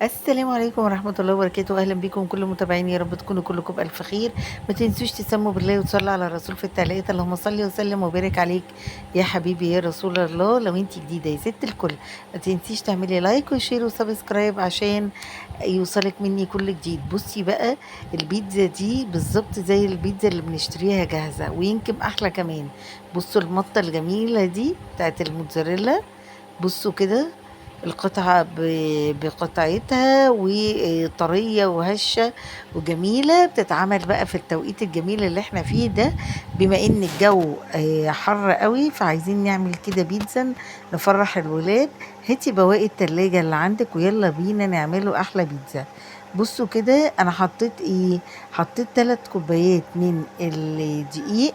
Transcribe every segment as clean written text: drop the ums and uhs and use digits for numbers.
السلام عليكم ورحمة الله وبركاته. أهلا بكم كل متابعيني، يا رب تكونوا كلكم بألف خير. ما تنسوش تسموا بالله وتصلوا على الرسول في التعليقات. اللهم صل وسلم وبارك عليك يا حبيبي يا رسول الله. لو انت جديدة يا ست الكل ما تنسيش تعملي like و share و subscribe عشان يوصلك مني كل جديد. بصي بقى، البيتزا دي بالظبط زي البيتزا اللي بنشتريها جاهزة ويمكن أحلى كمان. بصوا المطة الجميلة دي بتاعت الموتزاريلا، بصوا كده القطعة بقطعتها وطرية وهشة وجميلة. بتتعمل بقى في التوقيت الجميل اللي احنا فيه ده، بما ان الجو حر قوي، فعايزين نعمل كده بيتزا نفرح الولاد. هاتي بواقي التلاجة اللي عندك ويلا بينا نعمله احلى بيتزا. بصوا كده انا حطيت ايه، حطيت 3 كوبايات من الدقيق،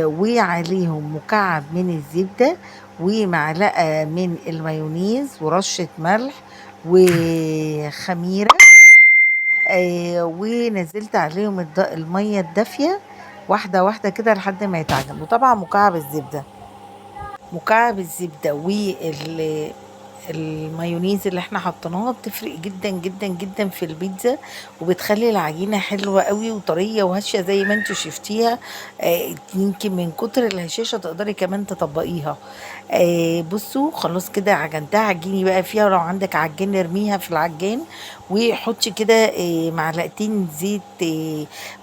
وعليهم مكعب من الزبدة ومعلقة من المايونيز ورشة ملح وخميرة، ونزلت عليهم المية الدافية واحدة واحدة كده لحد ما يتعجن. وطبعا مكعب الزبدة، مكعب الزبدة والمايونيز اللي احنا حطيناها بتفرق جدا جدا جدا في البيتزا، وبتخلي العجينة حلوة قوي وطرية وهشة زي ما انتوا شفتيها. يمكن من كتر الهشاشة تقدري كمان تطبقيها. بصوا خلاص كده عجنتها. عجيني بقى فيها، ولو عندك عجين ارميها في العجان، وحطي كده، معلقتين زيت،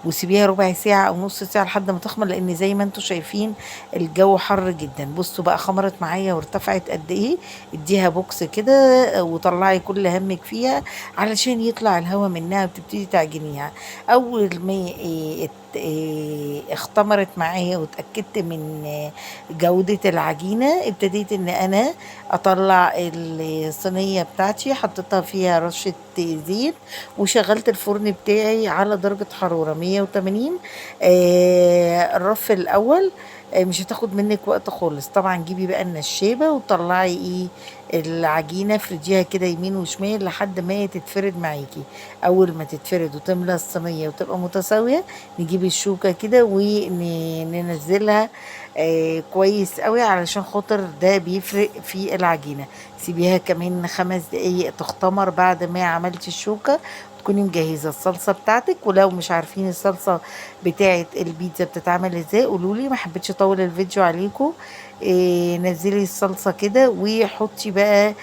وسيبيها ربع ساعة او نص ساعة لحد ما تخمر، لان زي ما انتوا شايفين الجو حر جدا. بصوا بقى خمرت معايا وارتفعت قد ايه. اديها بوكس كده وطلعي كل همك فيها علشان يطلع الهوا منها وتبتدي تعجنيها. اول ما اختمرت معايا واتاكدت من جودة العجينة، ابتديت ان انا اطلع الصينية بتاعتي، حطيتها فيها رشة زيت وشغلت الفرن بتاعي على درجة حرارة 180. الرف الاول، مش هتاخد منك وقت خالص. طبعا جيبي بقى النشابة وطلعي العجينة، افرديها كده يمين وشمال لحد ما تتفرد معاكي. اول ما تتفرد وتملى الصينية وتبقى متساوية، نجيب الشوكة كده وننزلها، كويس قوي علشان خاطر ده بيفرق في العجينة. سيبيها كمان 5 دقايق تختمر بعد ما عملتي الشوكة. تكوني مجهزة الصلصة بتاعتك، ولو مش عارفين الصلصة بتاعت البيتزا بتتعمل ازاي قولولي، ما حبيتش اطول الفيديو عليكم. نزلي الصلصة كده وحطي بقى،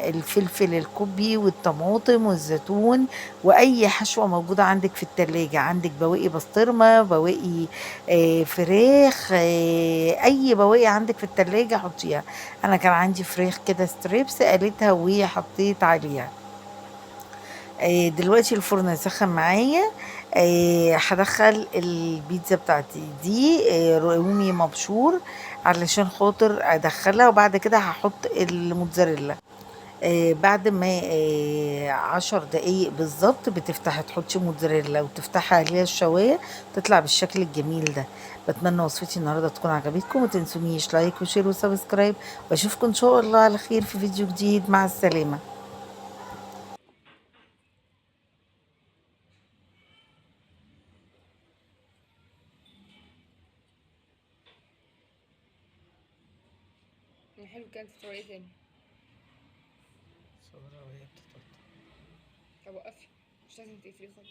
الفلفل الكوبي والطماطم والزيتون واي حشوة موجودة عندك في التلاجة. عندك بواقي بسطرمة، بواقي، فراخ، اي بواقي عندك في التلاجة حطيها. انا كان عندي فراخ كده ستريبس قليتها وحطيت عليها. دلوقتي الفرن سخن معايا، هدخل البيتزا بتاعتي دي، رومي مبشور علشان خاطر ادخلها، وبعد كده هحط الموتزاريلا. بعد ما، 10 دقايق بالظبط بتفتحي تحطي موتزاريلا وتفتحي عليها الشوايه، تطلع بالشكل الجميل ده. بتمنى وصفتي النهارده تكون عجبتكم، وما تنسونيش like و share و subscribe، واشوفكم ان شاء الله على خير في فيديو جديد. مع السلامه. حلو كده. انت بتصوري ايه تاني؟ صورة وهي بتتقطع. طب وقفي، مش لازم تقفلي خالص.